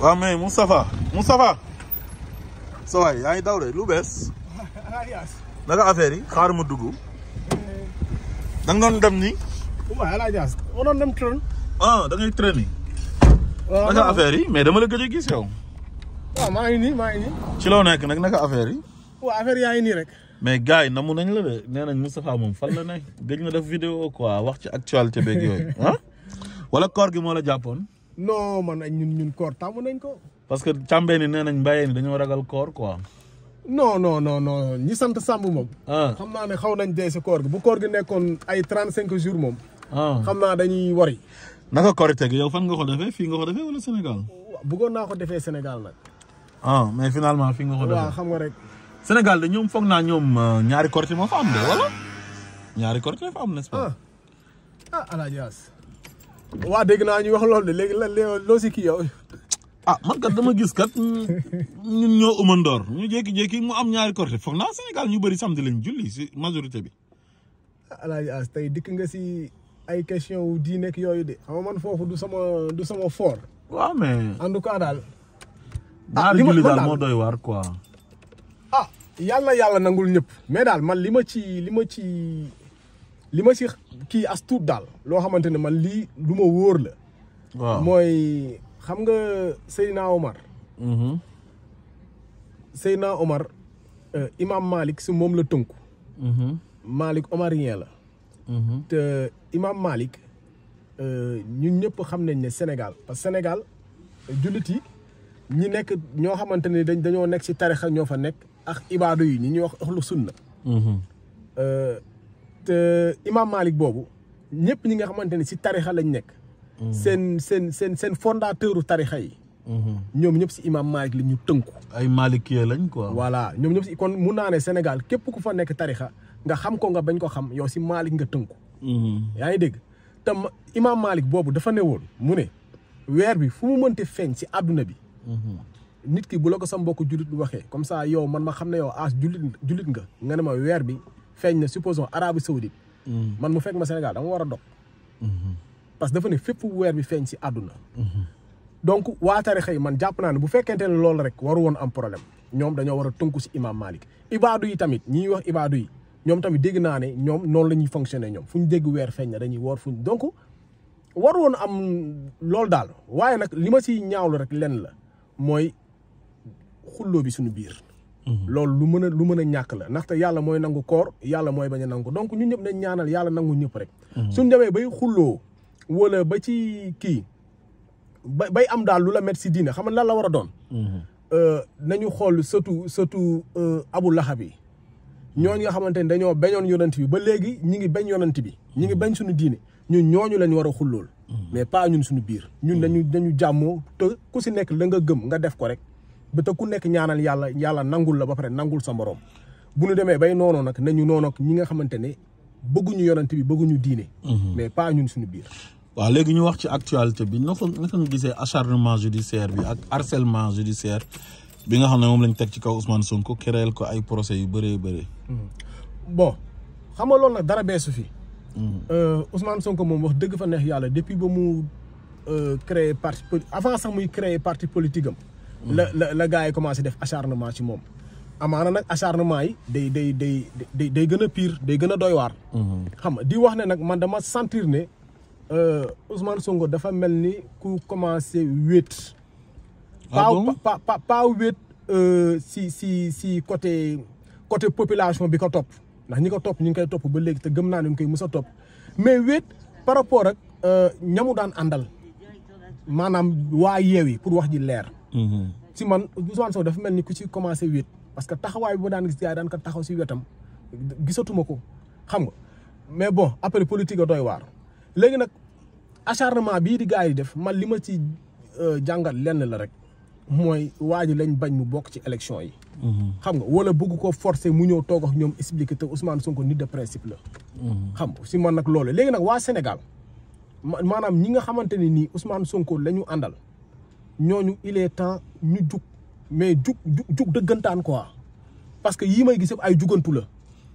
waaw mais Moustapha sa waay yaa ngi daw de lu bees naka affaire yi xaar ma dugg da nga doon dem ni waaw El Hadj As ma doon dem train. da ngay train yi naka affaire yi mais dama la gëj a gis yow. waaw maa ngi nii ci loo nekk nag naka affaire yi. waaw affaire yaa ngi nii rek. mais gars yi namu nañ la de nee nañ Moustapha moom fan la ne gëj na def vidéo quoi wax ci actualité beeg yooyu ah wala koor gi moo la jàppoon. non man ñun koor tàmm nañ ko. parce que càmbee ni nee nañ mbayee ni dañoo ragal koor quoi. non ñi sant Samb moom. xam naa ne xaw nañ dee si koor gi bu koor gi nekkoon ay 35 jours moom. xam naa dañuy wari. naka korite gi yow fan nga ko defee fii nga ko defee wala Sénégal. bëggoon naa ko defee Sénégal nag. mais finalement fii nga ko defee. waaw xam nga rek. Sénégal de ñoom foog naa ñoom ñaari korite moo fa am de wala ñaari korite fa am n'est-ce pas. El Hadj As. waa dégg naa ñu wax loolu de léegi lan loo si kii yow. man kat dama gis kat ñun ñoo umandoor ñu jékki-jékki mu am ñaari korite foog naa Sénégal ñu bëri samedi lañ julli si majorité bi. El Hadj As tey dikk nga si ay question wu diine ak yooyu de xam nga man foofu du sama fort. waaw mais en tout cas daal. ñaari julli daal moo doy waar quoi. yàlla nangul ñëpp mais daal man li ma ci kii as tuut daal loo xamante ne man lii lu ma wóor la. waaw mooy xam nga Seydina Omar. Seydina Omar Imam Malik si moom la tënku. Malik omarien la. te Imam Malik ñun ñëpp xam nañ ne Sénégal parce que Sénégal jullit yi ñi nekk ñoo xamante ne dañoo nekk si tarixa ñoo fa nekk. ak ibaadu yi ñi ñuy wax ahlu sunna. te Imam Malik boobu ñëpp ñi nga xamante ne si tarixa lañ nekk. seen fondateur tarixa yi. ñoom ñëpp si Imam Malik la ñu tënku. ay Malikiyé lañ quoi. voilà ñoom ñëpp si kon mun naa ne Sénégal képp ku fa nekk tarixa nga xam ko nga bañ ko xam yow si Malik nga tënku. yaa ngi dégg te Imam Malik boobu dafa ne woon mu ne weer bi fu mu mënti feeñ si àdduna bi. nit ki bu la ko sa mbokk jullit waxee comme ça yow man ma xam ne yow jullit nga ne ma weer bi feeñ na supposons Arabie Saoudite man mu fekk ma Sénégal dama war a dog parce que dafa ne fépp weer bi feeñ si àdduna donc waa tarixa yi man jàpp naa ne bu fekkente ne loolu rek waru woon am problème ñoom dañoo war a tënku si Imam Malik ibaadu yi tamit ñi wax ibaadu yi ñoom tamit dégg naa ne ñoom noonu la ñuy fonctionner ñoom fu ñu dégg weer feeñ na dañuy woor donc waru woon am loolu daal waaye nag li ma si ñaawlu rek lenn la mooy xulloo bi suñu biir. loolu lu mën a ñàkk la ndaxte yàlla mooy nangu koor yàlla mooy bañ a nangu donc ñun ñëpp dañ ñaanal yàlla nangu ñëpp rek. suñ demee bay xulloo wala ba ci kii bay am daal lu la met si diine xam nga lan la war a doon. nañu xool surtout Abu Lahab yi ñooñu nga xamante ne dañoo bañoon yonent bi ba léegi ñi ngi bañ yonent bi ñi ngi bañ suñu diine ñun ñooñu lañ war a xullool. mais pas ñun suñu biir. ñun dañu jàmmoo te ku si nekk la nga gëm nga def ko rek. ba te ku nekk ñaanal yàlla nangul la ba pare nangul sa morom bu ñu demee bay noonu nag nañu noonu ak ñi nga xamante ne bëgguñu yonent bi bëgguñu diine. mais pas ñun suñu biir. waaw léegi ñu wax ci actualité bi naka nga gisee acharnement judiciaire bi ak harcèlement judiciaire bi nga xam ne moom lañ teg ci kaw Ousmane Sonko créel ko ay procès yu bëree bëri. bon xam nga loolu nag dara beesu fi. Ousmane Sonko moom wax dëgg fa neex yàlla depuis ba mu créé parti avant sax muy créé parti politique am. la gars yi commencé def acharnement ci moom amaana nag acharnement yi day gën a pire day gën a doy waar. xam nga di wax ne nag man dama sentir ne Ousmane Sonko dafa mel ni ku commencé wéet. pas wéet si côté population bi ko topp ndax ñi ko topp ñu ngi koy topp ba léegi te gëm naa ne ñu koy mës a topp mais wéet par rapport ak ñamu daan àndal maanaam waa Yewwi pour wax ji leer. si man Ousmane Sonko dafa mel ni ku ci commencé wéet parce que taxawaay bi ma daan gis gars yi daan ko taxaw si wetam gisatuma ko xam nga mais bon après politique a doy waar. léegi nag acharnement bii di gars yi def man li ma ci jàngat lenn la rek mooy waa ji lañ bañ mu bokk ci élection yi. xam nga wala bëgg ko forcer mu ñëw toog ak ñoom expliquer te Ousmane Sonko nit de principe la. xam nga si man nag loolu léegi nag waa Sénégal maanaam ñi nga xamante ne nii Ousmane Sonko la ñu àndal. ñooñu il est temps ñu jug mais jug dëggantaan quoi parce que yii may gis yëpp ay jugantu la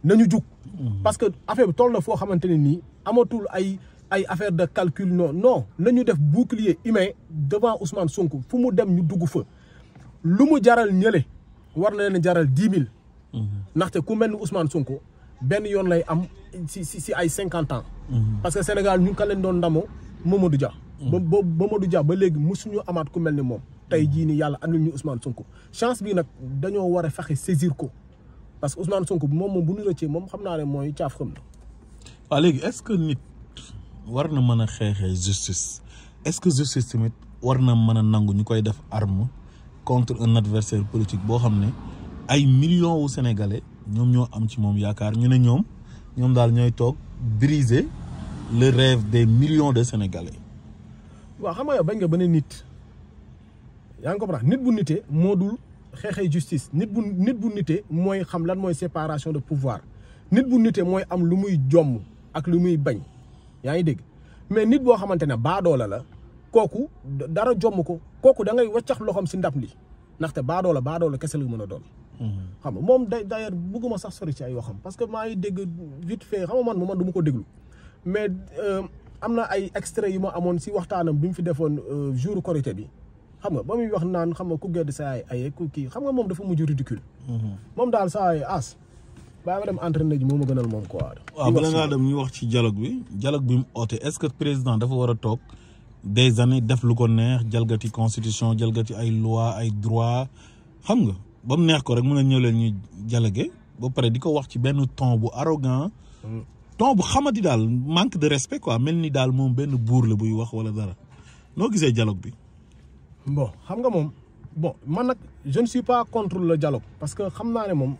nañu jug. parce que affaire bi toll na foo xamante ne nii amatul ay ay affaire de calcul non nañu def bouclier humain devant Ousmane Sonko fu mu dem ñu dugg fa lu mu jaral ñële war na leen jaral 10 000 ndaxte ku mel ni Ousmane Sonko benn yoon lay am si ay 50 ans parce que Sénégal ñu ngi ka leen doon ndamoo Mamadou Dia Mamadou Dia ba léegi mosuñu amaat ku mel ni moom tey jii nii yàlla andil ñu Ousmane Sonko chance bi nag dañoo war a fexe saisir ko parce que Ousmane Sonko moom bu ñu rëccee moom xam naa ne mooy caaf xam na waaw léegi est-ce que nit war na mën a xeexee justice est-ce que justice tamit war na mën a nangu ñu koy def arme contre un adversaire politique boo xam ne ay millions wu sénégalais ñoom ñoo am ci moom yaakaar ñu ne ñoom daal ñooy toog briser le rêve des millions de sénégalais. waaw xam nga yow bañ nga ba ne nit yaa ngi comprendre nit bu nitee moo dul xeexee justice nit bu nitee mooy xam lan mooy séparation de pouvoir nit bu nitee mooy am lu muy jomm ak lu muy bañ yaa ngi dégg mais nit boo xamante ne baadoola la kooku dara jomm ko kooku da ngay waccax loxoom si ndap li ndaxte baadoola kese la mën a doon. xam nga moom d'ailleurs bëgguma sax sori ci ay waxam parce que maa ngi dégg vite fait xam nga man du ma ko déglu mais am na ay extrait yu ma amoon si waxtaanam bi mu fi defoon jour Korité bi xam nga ba muy wax naan xam nga ku gedd sa ay ku kii xam nga moom dafa mujj ridicule moom daal saa ay as baa ma dem entraîné ji moo ma gënal moom quoi. waaw bala ngaa dem ñu wax ci dialogue bi mu oote est-ce que président dafa war a toog des années def lu ko neex jalgati constitution jalgati ay loi ay droit xam nga ba mu neex ko rek mën a ñëw leen ñu dialoguer ba pare di ko wax ci benn ton bu arrogant ton bu xamati daal manque de respect quoi mel ni daal moom benn buur la buy wax wala dara noo gisee dialogue bi. bon xam nga moom bon man nag je ne suis pas contre le dialogue parce que xam naa ne moom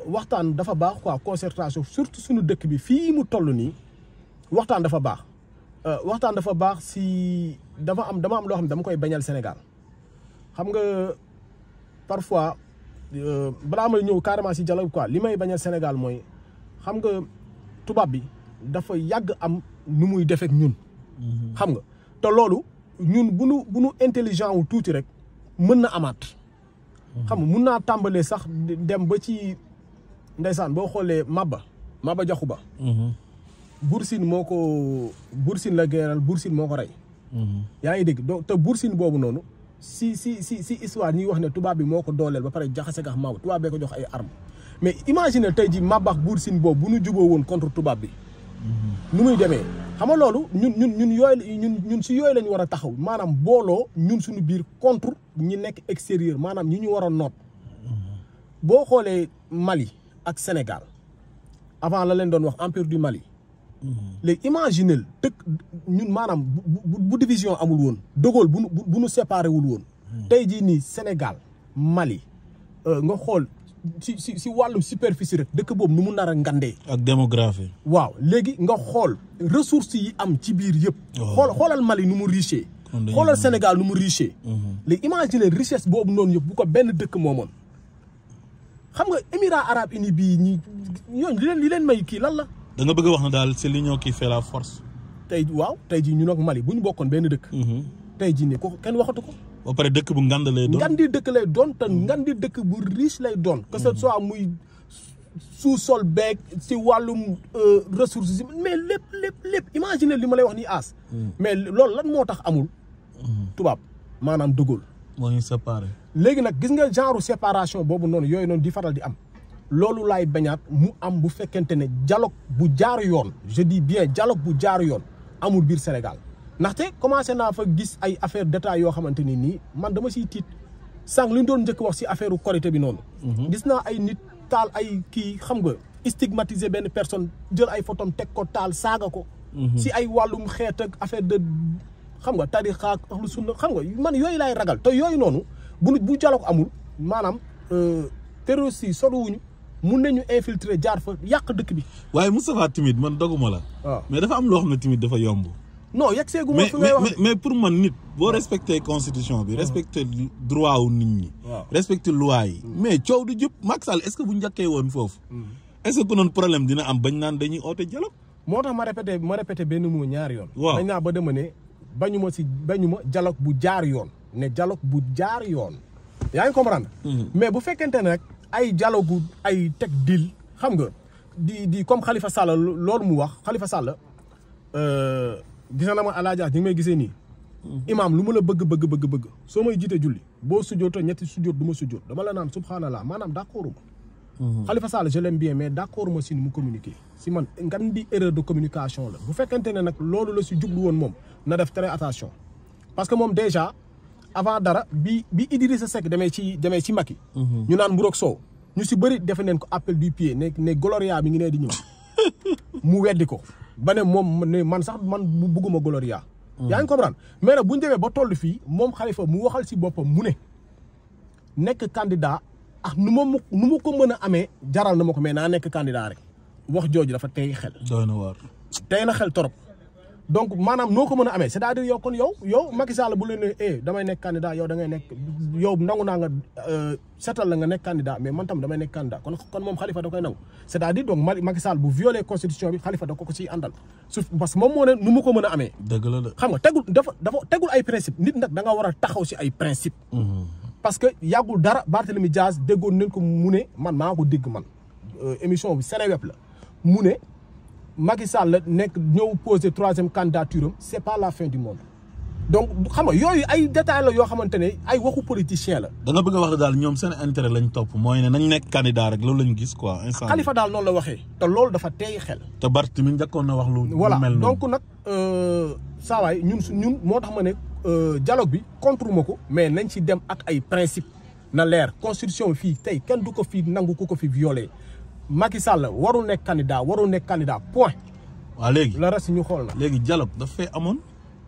waxtaan dafa baax quoi concertation surtout suñu dëkk bi fii mu toll nii waxtaan dafa baax si dama am loo xam ne dama koy bañal Sénégal xam nga parfois balaa may ñëw carrément si dialogue quoi li may bañal Sénégal mooy xam nga tubaab bi dafa yàgg am nu muy defek ñun xam nga te loolu ñun bu nu intelligent wu tuuti rek mën na amaat xam nga mun naa tàmbalee sax dem ba ci ndeysaan boo xoolee Maba Jaxu Ba Buur Siin la geeral Buur Siin moo ko rey yaa ngi dégg donc te Buur Siin boobu noonu si histoire ñuy wax ne tubaab bi moo ko dooleel ba pare jaxase gax Maba tubaab bee ko jox ay armes mais imagine tey ji Maba ak Buur Siin boobu bu ñu juboo woon contre tubaab bi nu muy demee xam nga loolu ñun si yooyu lañu war a taxaw maanaam booloo ñun suñu biir contre ñi nekk extérieur maanaam ñi ñu war a noot boo xoolee Mali ak Sénégal avant la leen doon wax empire du Mali léegi imaginel dëkk ñun maanaam bu division amul woon De Gaulle bu nu séparé wul woon tey jii nii Sénégal Mali nga xool si wàllum superficie rek dëkk boobu nu mu nar a ngandee ak démographie waaw léegi nga xool ressources yi am ci biir yëpp xoolal Mali nu mu riche xoolal Sénégal nu mu riche léegi imaginer richesse boobu noonu yëpp bu ko benn dëkk moomoon xam nga Émirats arabes unis bii ñooñu li leen may kii lan la da nga bëgg a wax na daal c'est l'union qui fait la force tey jii ñun ak Mali bu ñu bokkoon benn dëkk tey jii nii ko kenn waxatu ko ba pare dëkk bu ngand lay doon ngandi dëkk lay doon te ngandi dëkk bu riche lay doon que ce soit muy sous-sol beeg si wàllum ressources mais lépp imagine li ma lay wax ni as mais loolu lan moo tax amul tubaab maanaam De Gaulle moo ñu séparé léegi nag gis nga genre séparation boobu noonu yooyu noonu di faral di am loolu laay bañaat mu am bu fekkente ne dialogue bu jaar yoon je dis bien dialogue bu jaar yoon amul biir Sénégal ndaxte commencé naa fa gis ay affaire d'état yoo xamante ni nii man dama siy tiit sànq li ñu doon njëkk wax si affaire u Korité bi noonu gis naa ay nit taal ay kii xam nga stigmatiser benn personne jël ay photom teg ko taal saaga ko si ay wàllum xeet ak affaire de xam nga tarixa ak ahlu sunna xam nga man yooyu laay ragal te yooyu noonu bu dialogue amul maanaam terroristes yi soriwuñu mun nañu infiltrer jaar fa yàq dëkk bi waaye Moustapha timide man doguma la waaw mais dafa am loo xam ne timide dafa yomb non yegg seegu ma fi ngay wax mais pour man nit boo respecté constitution bi respecté droit wu nit ñi respecté loi yi mais coow du jub Macky Sall est-ce que bu njëkkee woon foofu est-ce que ku noon problème dina am bañ naan dañuy oote dialogue moo tax ma répété benn mot ñaari yoon waaw dañ naa ba dama ne bañu ma dialogue bu jaar yoon ne dialogue bu jaar yoon yaa ngi comprendre mais bu fekkente ne rek ay dialogue ay teg deal xam nga di comme Khalifa Sall loolu mu wax Khalifa Sall gis na ma alaajaas ñi ngi may gisee nii imaam lu ma la bëgg soo may jiite julli boo sujjootoo ñetti sujjoot du ma sujjoot dama la naan subhanallah maanaam d'accord ma Khalifa Sall je l'aime bien mais d'accord ma si ni mu communiquer si man ngan di erreur de communication la bu fekkente ne nag loolu la si jublu woon moom na def très attention parce que moom déjà avant dara bi Idrissa Seck demee ci Macky ñu naan mburoog soow ñu si bëri defe neen ko appel du pied ne Gloria bi ngi nee di ñëw mu weddi ko ba ne moom ne man sax man bugguma Gloria yaa ngi comprendre mais nag bu ñu demee ba toll fii moom Khalifa mu waxal si boppam mu ne nekk candidat ah nu ma ko mën a amee jaral na ma ko mais naa nekk candidat rek wax jooju dafa tey xel. doy na waar. tey na xel torop donc maanaam noo ko mën a amee c'est-à-dire yow kon yow Macky Sall bu leen ne damay nekk candidat yow da ngay nekk yow nangu naa nga setal la nga nekk candidat mais man tam damay nekk candidat kon moom Khalifa da koy nangu c'est-à-dire donc Macky Sall bu violer constitution bi Khalifa da ko ciy àndal parce que moom moo ne nu mu ko mën a amee. dëgg la de. xam nga dafa tegul ay principe nit nag da nga war a taxaw si ay principe parce que yàggul dara Barthélemy Diaz déggoon nañ ko mu ne man maa ko dégg man émission bi Seneweb la mu ne Macky Sall la nekk ñëw poser troisième candidature am c'est pas la fin du monde donc xam nga yooyu ay détails la yoo xamante ne ay waxu politicien la. da nga bëgg a wax daal ñoom seen intérêt lañ topp mooy ne nañ nekk candidat rek loolu lañ gis quoi. instant Khalifa daal noonu la waxee te loolu dafa teey xel. te Barthélemy njëkkoon na wax lu voilà mel noonu. donc nag saa waay ñun moo tax ma ne dialogue bi contre ma ko mais nañ ci dem ak ay principe na leer constitution fii tey kenn du ko fi nangu ku ko fi violé Macky Sall warul nekk candidat point. waaw léegi le reste ñu xool na. léegi dialogue daf fay amoon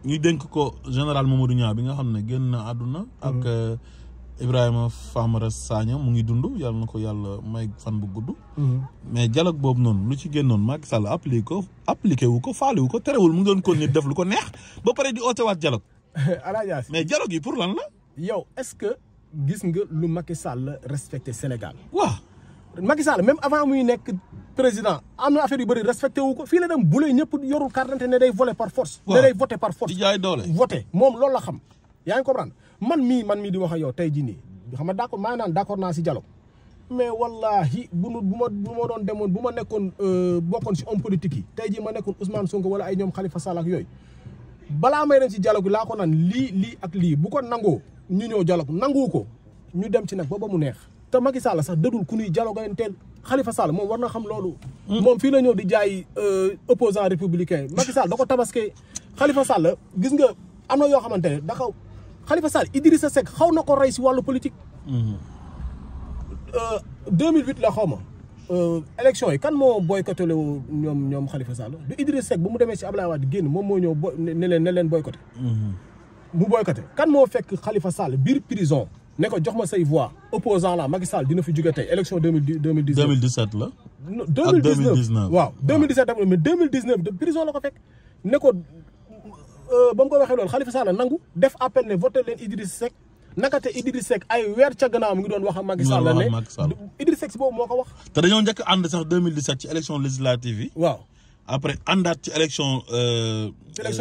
ñu dénk ko général Mamadou Niang bi nga xam ne génn na àdduna. ak Ibrahima Famara Sagna mu ngi dund yàlla na ko yàlla may fan bu gudd. mais dialogue boobu noonu lu ci génnoon Macky Sall appliqué wu ko faale wu ko terewul mu ngi doon ko nit def lu ko neex ba pare di ootewaat dialogue. Alaaji mais dialogue yi pour lan la. yow est-ce que gis nga lu Macky Sall respecté Sénégal. waaw. Macky Sall même avant muy nekk président am na affaire yu bëri respecté wu ko fii la dem bu lay ñëpp yorul carte d'identité ne day voler par force. ne day voter par force. di jaay doole voter moom loolu la xam. yaa ngi comprendre man mii di wax ak yow tey jii nii xam nga d'accord maa ngi naan d'accord naa si dialogue mais wallahi bu ma doon demoon bu ma nekkoon bokkoon si homme politique yi tey jii ma nekkoon Ousmane Sonko wala ay ñoom Khalifa Sall ak yooyu balaa may dem si dialogue bi laa ko naan lii ak lii bu ko nangoo ñu ñëw dialogue nangu ko ñu dem ci nag ba mu neex. te Macky Sall sax dëddul ku ñuy dialogue teel Khalifa Sall moom war na xam loolu. moom fii la ñëw di jaay opposant républicain Macky Sall da ko tabaskee Khalifa Sall gis nga am na yoo xamante ne da xaw Khalifa Sall Idrissa Seck xaw na ko rey si wàllu politique. 2008 la xaw ma élection yi kan moo boycotté ñoom Khalifa Sall du Idrissa Seck bu mu demee si Ablaye Wade génn moom moo ñëw ne leen boycotté. mu boycotté kan moo fekk Khalifa Sall biir prison. ne ko jox ma say voix opposant la Macky Sall dina fi jóge tey élection 2017 la. 2019 waaw 2017 mais 2019 de prison la ko fekk ne ko ba mu ko waxee loolu Khalifa Sall nangu def appel ne voté leen Idriss Seck naka te Idriss Seck ay weer ca gannaaw mu ngi doon wax ak Macky Sall ne Idriss Seck si boobu moo ko wax. te dañoo njëkk ànd sax 2017 ci élection législative yi. waaw après àndaat ci élection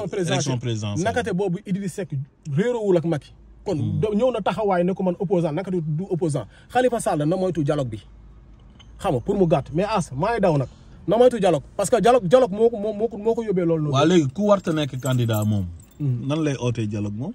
présidentielle naka te boobu Idriss Seck réeroowul ak Macky. kon ñëw na taxawaay ne ko man opposant naka du opposant Khalifa Sall na moytu dialogue bi xam nga pour mu gàtt mais maa ngi daw nag na moytu dialogue parce que dialogue moo ko yóbbee loolu. waaw léegi ku warta nekk candidat moom. nan lay ootee dialogue moom.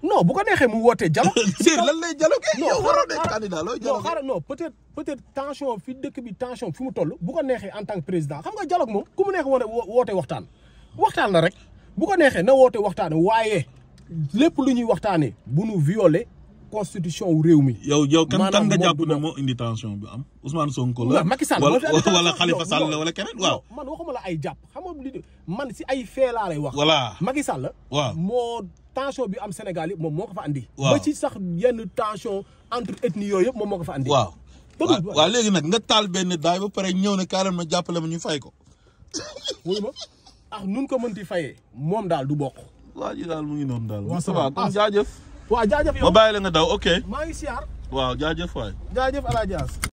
non bu ko neexee mu wootee dialogue. lan lay dialogue. yow waroo nekk candidat looy dialogue. non peut-être tension fi dëkk bi tension fi mu toll bu ko neexee en tant que président xam nga dialogue moom ku mu neex woote waxtaan la rek bu ko neexee na woote waxtaan waaye. lépp lu ñuy waxtaanee bu nu violé constitution wu réew mi. yow kan nga jàpp ne moo indi tension bi am Ousmane Sonko la. Macky Sall wala Khalifa Sall la wala keneen waaw. man waxuma la ay jàpp xam nga man si ay fee laa lay wax. voilà Macky Sall. waaw moo tension bi am Sénégal yi moom moo ko fa andi. waaw ba ci sax yenn tension entre ethnie yooyu yëpp moom moo ko fa andi. waaw léegi nag nga taal benn daay ba pare ñëw ne carrément ma jàppale ma ñu fay ko. wuy ma nun ko mënti fayee moom daal du bokk. waa ji daal mu ngi noonu daal. waaw ça va kon jaajëf. waaw jaajëf yow ma bàyyi la nga daw ok. maa ngi siyaar. waaw jaajëf waay. jaajëf El Hadj As